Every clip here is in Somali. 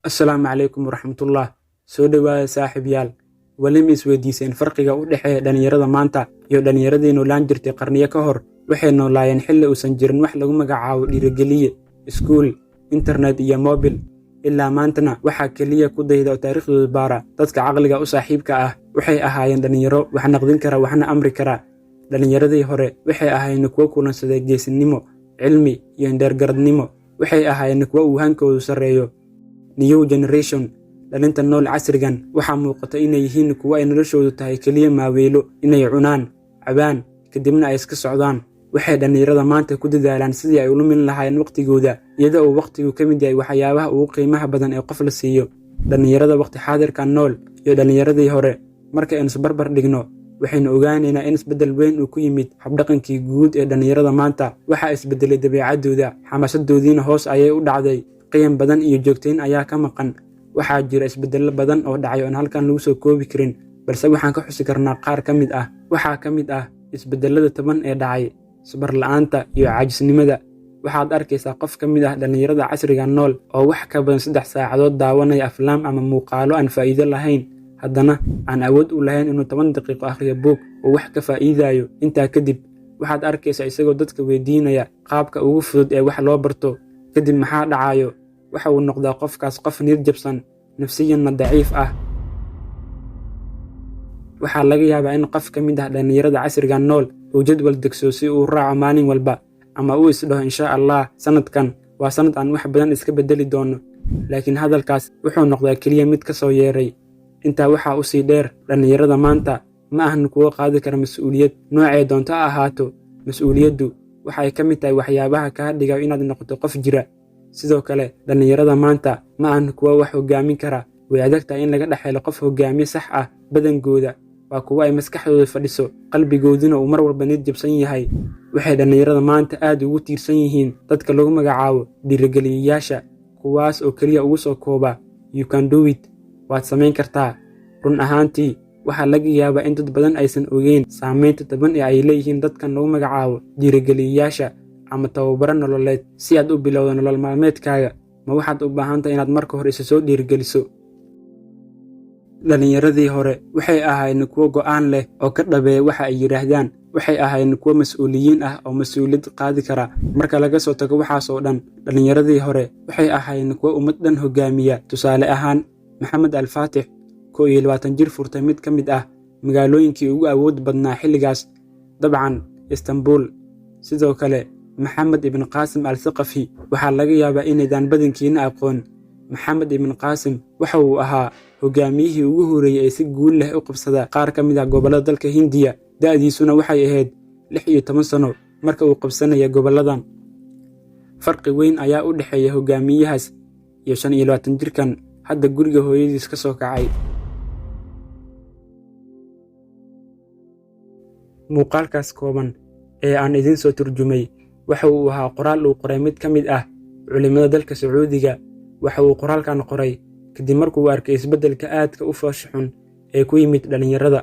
Asalaamu calaykum waraxmatullah. Soo dhowaada, saaxiibyaal. Weli ma isweydiiseen farqiga u dhexeeya dhallinyarada maanta iyo dhallinyaradii noolaan jirtay qarniyo ka hor? Waxay noolaayeen xilli uusan jirin wax lagu magacaabo dhiirigeliye, iskuul, internet iyo mobil. Ilaa maantana waxaa keliya ku dayda oo taariikhdooda baara dadka caqliga u saaxiibka ah. Waxay ahaayeen dhallinyaro wax naqdin kara, waxna amri kara. Dhallinyaradii hore waxay ahaayeen kuwo kulansaday geesinimo, cilmi iyo indheergaradnimo. Waxay ahaayeen kuwo uu hankoodu sarreeyo. New generation, dhalinta nool casrigan, waxaa muuqata inay yihiin kuwo ay noloshoodu tahay keliya maaweelo, inay cunaan, cabaan, kadibna ay iska socdaan. Waxay dhallinyarada maanta ku dadaalaan sidii ay u lumin lahaayeen waqtigooda, iyadoo uu waqtigu ka mid yahay waxyaabaha ugu qiimaha badan ee qof la siiyo. Dhallinyarada waqti xaadirkan nool iyo dhallinyaradii hore marka aynu isbarbar dhigno, waxaynu ogaanaynaa in isbeddel weyn uu ku yimid habdhaqankii guud ee dhallinyarada maanta. Waxaa isbeddelay dabeecaddooda, xamaasadoodiina hoos ayay u dhacday, qiyam badan iyo joogtayn ayaa ka maqan. Waxaa jira isbeddello badan oo dhacay oon halkan lagu soo koobi karin, balse waxaan ka xusi karnaa qaar ka mid ah. Waxaa ka mid ah isbeddelada 10 ee dhacay: sabar la'aanta iyo caajisnimada. Waxaad arkaysaa qof ka mid ah dhallinyarada casriga nool oo wax ka badan 3 saacadood daawanaya aflaam ama muuqaalo aan faa'iido lahayn, haddana aan awood u lahayn inuu 10 daqiiqo akhriyo buug uu wax ka faa'iidayo. Intaa kadib waxaad arkaysaa isagoo dadka weydiinaya qaabka ugu fudud ee wax loo barto. Kadib maxaa dhacayo? Waxa uu noqdaa qofkaas qof niyad jabsan, nafsiyanna daciif ah. Waxaa laga yaabaa in qof ka mid ah dhallinyarada casriga nool uu jadwal degso si uu raaco maalin walba, ama uu isdhaho, "Insha Allah, sanadkan waa sanad aan wax badan iska beddeli doono," laakiin hadalkaas wuxuu noqdaa keliya mid ka soo yeeray. Intaa waxaa u sii dheer, dhallinyarada maanta ma ahan kuwo qaadi kara mas'uuliyad noocay doonto ha ahaato. Mas'uuliyaddu waxay ka mid tahay waxyaabaha kaa dhiga inaad noqoto qof jira. Sidoo kale, dhallinyarada maanta ma ahan kuwo wax hoggaamin kara. Way adag tahay in laga dhex helo qof hoggaamiye sax ah. Badankooda waa kuwo ay maskaxdooda fadhiso, qalbigooduna uu mar walba niyad jabsan yahay. Waxay dhallinyarada maanta aad ugu tiirsan yihiin dadka lagu magacaabo dhiirigeliyayaasha, kuwaas oo keliya ugu soo kooba "You can do it", waad samayn kartaa. Run ahaantii, waxaa laga yaabaa in dad badan aysan ogeyn saameynta taban ee ay leeyihiin dadkan lagu magacaabo dhiirigeliyayaasha ama tababaro nololeed. Si aad u bilowdo nolol maalmeedkaaga, ma waxaad u baahantahay inaad marka hore isa soo dhiirigeliso? Dhallinyaradii hore waxay ahaayeen kuwo go'aan leh oo ka dhabeeya waxa ay yidhaahdaan. Waxay ahaayeen kuwo mas'uuliyiin ah oo mas'uuliyad qaadi kara. Marka laga soo tago waxaas oo dhan, dhallinyaradii hore waxay ahaayeen kuwo ummad dhan hoggaamiya. Tusaale ahaan, Maxamed Alfaatix, 21 jir furtay mid ka mid ah magaalooyinkii ugu awood badnaa xilligaas, dabcan Istanbul. Sidoo kale, Maxamed Ibn Qaasim Al Thaqafi. Waxaa laga yaabaa inaydaan badankiina aqoon Maxamed Ibn Qaasim. Waxa uu ahaa hogaamiyihii ugu horreeyey ee si guul leh u qabsada qaar ka mid ah gobollada dalka Hindiya. Da'diisuna waxay ahayd 16 sano marka uu qabsanaya gobolladan. Farqi weyn ayaa u dhexeeya hogaamiyahaas iyo 25 jirkan hadda guriga hooyadiis ka soo kacay. Muuqaalkaas kooban ee aan idiin soo turjumay waxa uu ahaa qoraal uu qoray mid ka mid ah culimmada dalka Sacuudiga. Waxa uu qoraalkan qoray kadib markuu arkay isbeddelka aadka u foosha xun ee ku yimid dhallinyarada.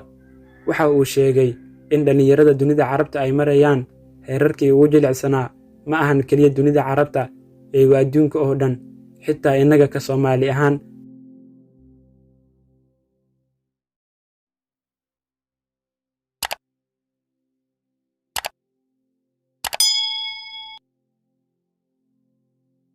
Waxa uu sheegay in dhallinyarada dunida Carabta ay marayaan heerarkii ugu jilicsanaa. Ma ahan keliya dunida Carabta ee waa adduunka oo dhan, xitaa innaga ka Soomaali ahaan.